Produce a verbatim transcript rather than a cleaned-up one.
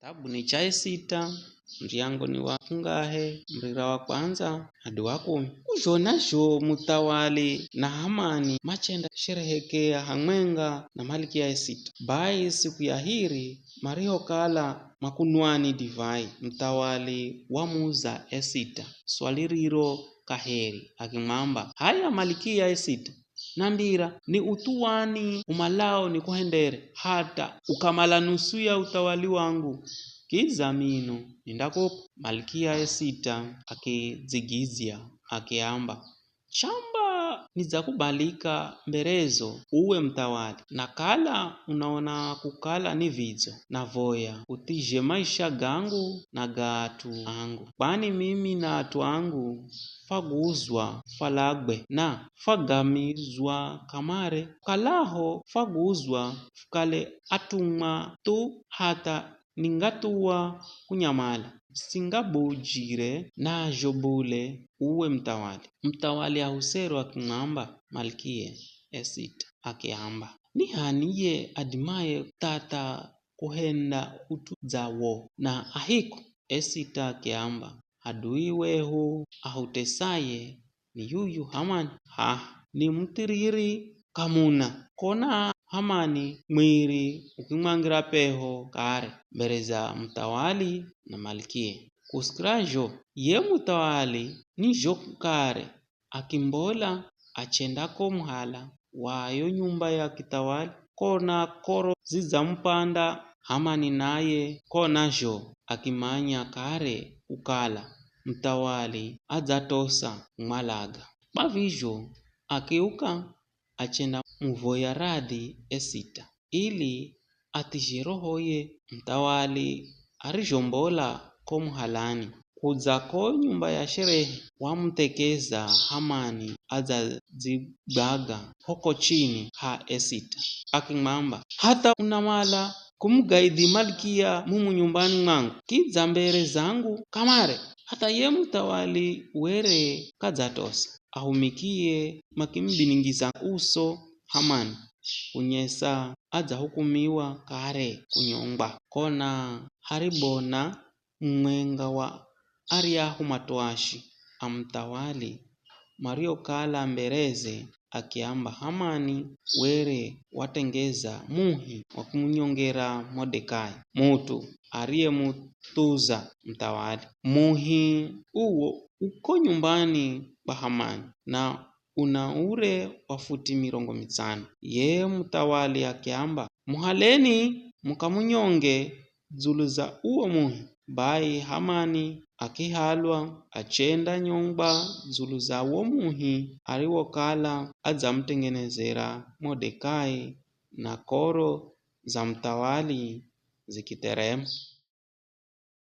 Kitabu ni cha Esita, muryango ni wa fungahe, murira wa kwandza hadi wa kumi. Kuzhona zho muthawali na Hamani machenda sherehekea hamwenga na Malikia Esita. Bai siku ya hiri marihokala makunwani divai, muthawali wamuuza Esita swali riro kaheri, akimwamba, "Haya Malikia Esita, nambira, ni ut'u wani umalao nikuhendere, hatha ukamala nusu ya uthawali wangu? Kidza mino nindakup'a." Malikia Esita akidzigidzya, akiamba, "Chamba nidzakubalika mberezo uwe muthawali, na kala unaona kukala ni vidzo, navoya uthizhe maisha gangu na ga at'u angu. Kwani mimi na at'u angu fwagudzwa fwalagwe, na fwagamizwa kamare. Kalaho fwagudzwa fukale atumwa thu hatha ningathuwa kunyamala, singabujire nazho bule uwe muthawali." Muthawali ahusero akimwamba Malikia Esita, akiamba, "Ni h'ani ye adimaye kuthatha kuhenda ut'u dza wo na ahiko?" Esita akiamba, "Adui wehu ahutesaye ni yuyu Hamani. Haha ni muthiriri kamuna, kona Hamani mwiri ukimwangira peho kare mbere za muthawali na malikia. Kusikira zho, ye muthawali ni zho kare akimbola achenda ko muhala wa yo nyumba ya kithawali, kona koro zidzamupanda Hamani, naye kona zho akimanya kare kukala muthawali adzatosa kumwalaga. Kwa vizho akiuka achenda muvoya radhi Esita, ili athizhe rohoye. Muthawali arizhombola ko muhalani, kudza ko nyumba ya sherehe, wamuthekeza Hamani adzadzigwaga ho kochini ha Esita, akimwamba, "Hatha unamala kumugaidhi malikia mumu nyumbani mwangu, kidza mbere zangu kamare?" Hatha ye muthawali were kadzatosa ahumikie, makimubiningiza uso Hamani, kunyesa adzahukumiwa kare kunyongwa. Kona haribona mumwenga wa aryahu matoashi a muthawali mariokala mbereze, akiamba, "Hamani were watengeza muhi wa kumunyongera Mordekai, mut'u ariyemuthuza muthawali. Muhi uwo uko nyumbani kwa Hamani na una ure wa futi mirongo mitsano." Ye muthawali akiamba, "Muhaleni mukamunyonge dzulu za uwo muhi." Bai Hamani akihalwa achenda nyongwa dzulu za wo muhi ariwokala adzamutengenezera Mordekai, na koro za muthawali zikitherema.